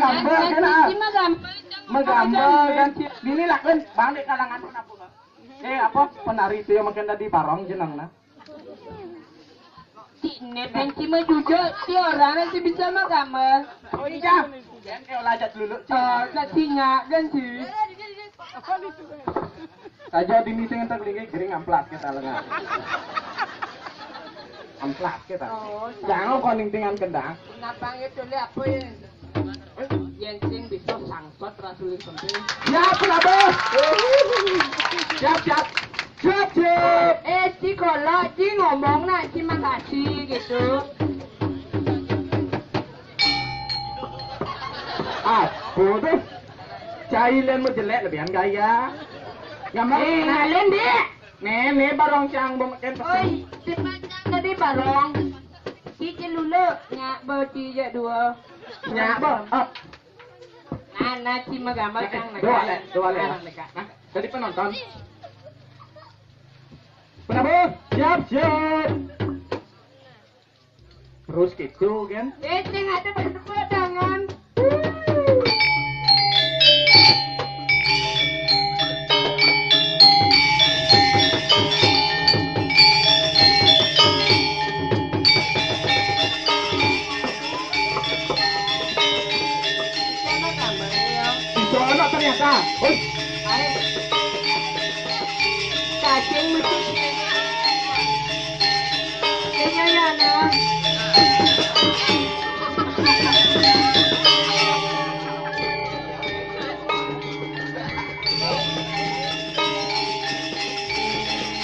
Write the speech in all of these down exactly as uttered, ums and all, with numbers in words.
Gambar kena. Cuma gambar. Menggambar kan. Bini lakuin bang di kalangan pun apa? Eh, apa penari itu yang makin tadi barong jenengna? Cik ne penci mah jujur, si orang nanti bisa mah gambar. Oh iya. Jangan kayak olah aja dulu. Oh, tak singa kan sih. Saja di meeting entar lagi gering amplas kita lengah. Amplas kita. Oh, jangan kau ningtingan kendang. Kenapa gitu lihat apa ya? Yang sing bisa sangsot rasuli penting. Siap, Prabu. Siap, siap. Siap, siap. Eh, si kolok, si ngomong nak, si makasih gitu. Apa tuh? Cailen mau jelek lebihan gaya. Gambar. Eh, ngalen deh. Nih, nih barong cang bom ken pesen. Oi, si pacang tadi barong. Si celulu, nyak bo, si jak dua. Nyak bo. Oh. Nah, nah, si mah gambar cang. Dua lek, dua lek. Nah, nah, nah. Nah, jadi penonton. Prabu, siap, siap. Terus gitu kan? Eh, sing ada bertepuk tangan. Bisa anak ternyata. Oi. Cacing lucu. Kayaknya ya, nah.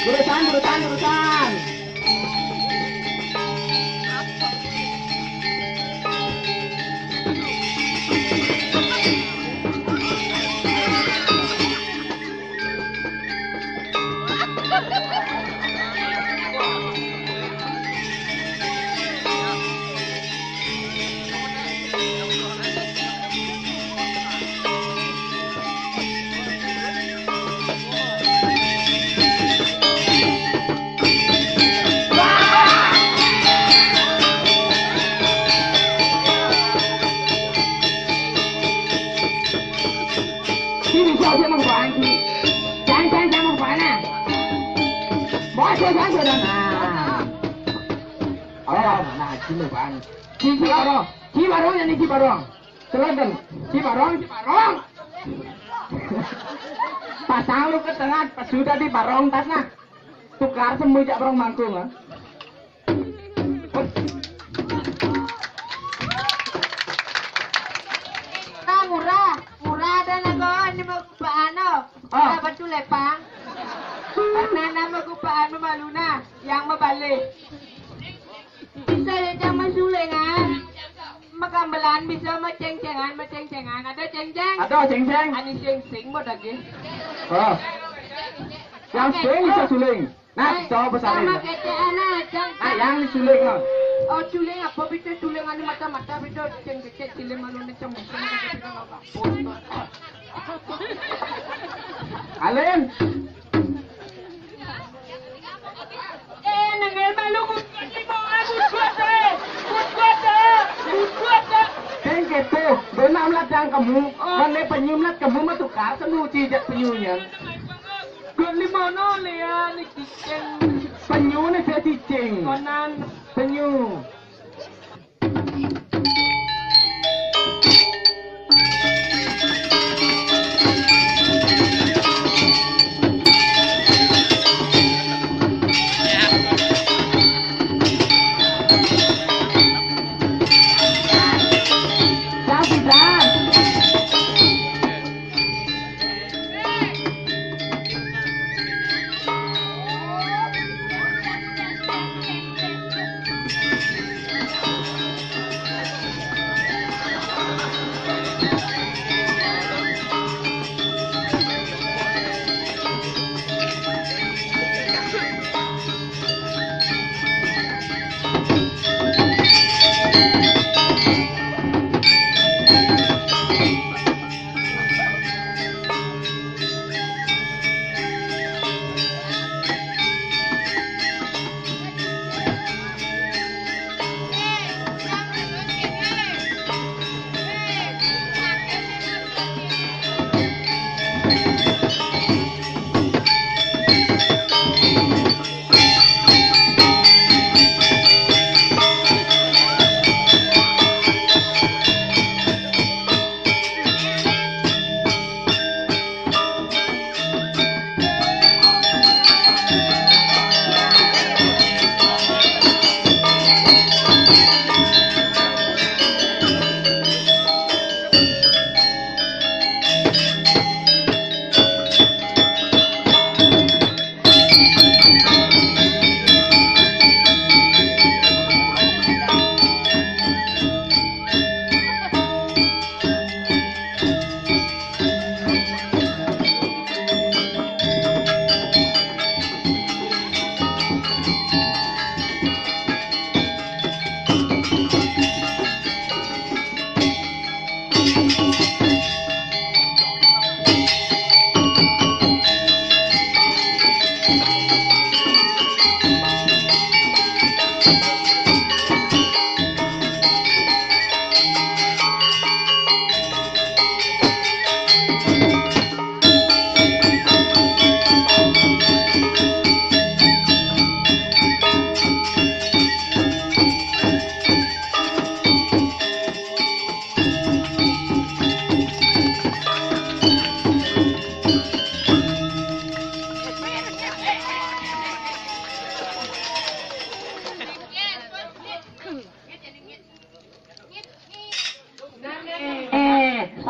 Jurusan, jurusan, jurusan. Sini, siapa yang mau ke Bang? Jangan, jangan, jangan mau ke mana? Bos, bos, bos, bos, nah. Oh, nah, sini, Bang. Sini, Bang. Cibarong, yang ini Cibarong. Selatan. Cibarong, Cibarong. Pasang lu ke tengah, pas sudah di barong tas nah. Tukar semua jak barong mangkung, ah. Nah, murah, murah ada nago ini mau kupaan, oh. Ah. Apa tuh lepang? Karena nama kupaan malu nah, yang mau balik. Bisa ya, jangan sulengan. Makambelan bisa maceng-cengan, maceng-cengan. Ada ceng-ceng? Ada ceng-ceng. Ani sing-sing mau daging. Oh. Yang sing bisa suling. Nah, coba besar sama ini. Kece anak, cang. Nah, yang suling, oh. Oh, suling apa bisa suling anu mata-mata bisa ceng kecek cilim anu ni cemong. Alin. Eh, nengel malu, kuat, kuat, eh. Kuat, kuat, eh. Kuat, kuat, eh. Kan gitu, benar melat yang kamu, oh. Mana penyu melat kamu mah tukar semu cijak penyunya. Kuat lima no, Lea, ni cicing. Penyu ni saya cicing. Konan. Penyu.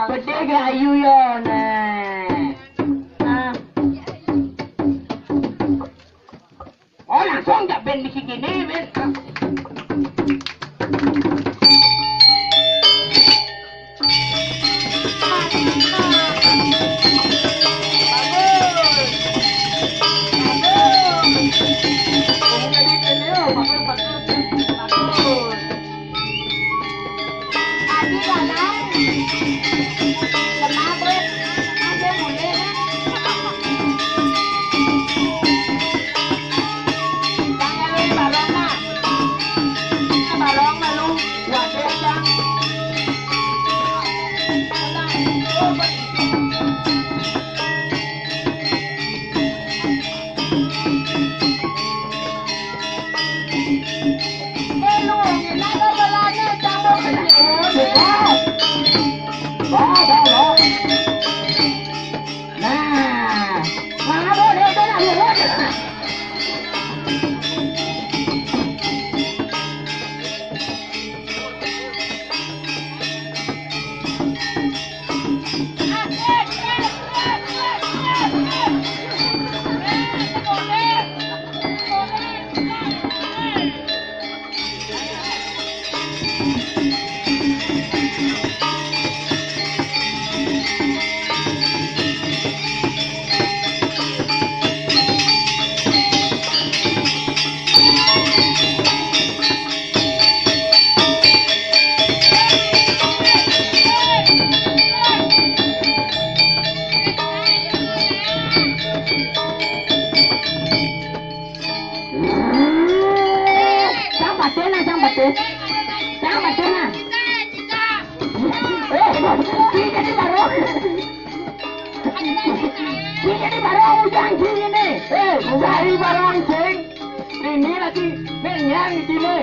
Pedih ke ayu yo, nah. Ah. Oh, langsung jak ben misi kini, ben. Bagus. Bagus. Bagus. Bagus. Adi Balang. Lemah, Beb. Lemah, Beb, boleh, kan? Jangan lupa, Bang, nah. Barong malu, wadah, Bang. Cang paten nah, cang paten. Cang paten nah. Eh, sini jadi barong. Sini jadi barong, Ujang, sini. Eh, cari barong, Ceng. Ini lagi, nih, nyang di sini.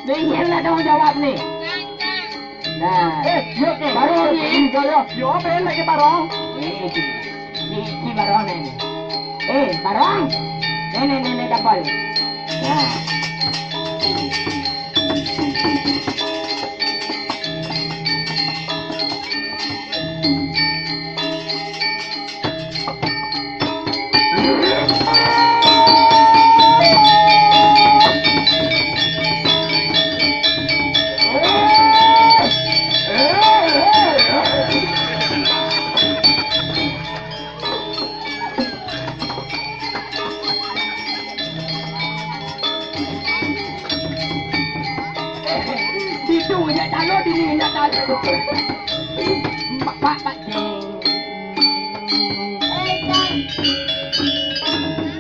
Nih, nyang lah tanggung jawab nih. Nah. Eh, yo, oke. Barong, nih. Yo, yo. Yo, apa yang lagi barong? Eh, si, si, si barong nih. Eh, barong. Nih, nih, nih, nih, dapal. Nah. Situ nya talu, dini nya talu. Pak, Pak, Pak, Cing. Eh, Cang.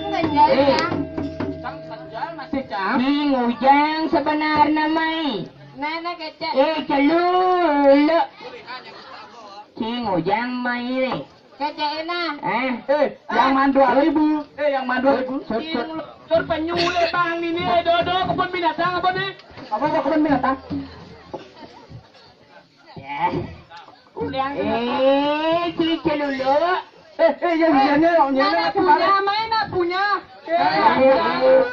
Cang, Cang. Eh. Cang, Cang, masih, Cang. Cing Ujang sebenarnya mai. Nah, nah, kecek. Eh, celuluk. Cing Ujang mai ni. Kecek enak. Eh? Eh, yang man dua ribu. Eh, yang man dua ribu. Sur, sur, sur. Sur penyulit bang ini, eh, dodo kebun binatang apa nih? Apa, apa kebun binatang? Ya. Uliang. Eh, si celuluk. Eh, eh, yang, yang, yang, yang, mana punya, main nak punya. Eh,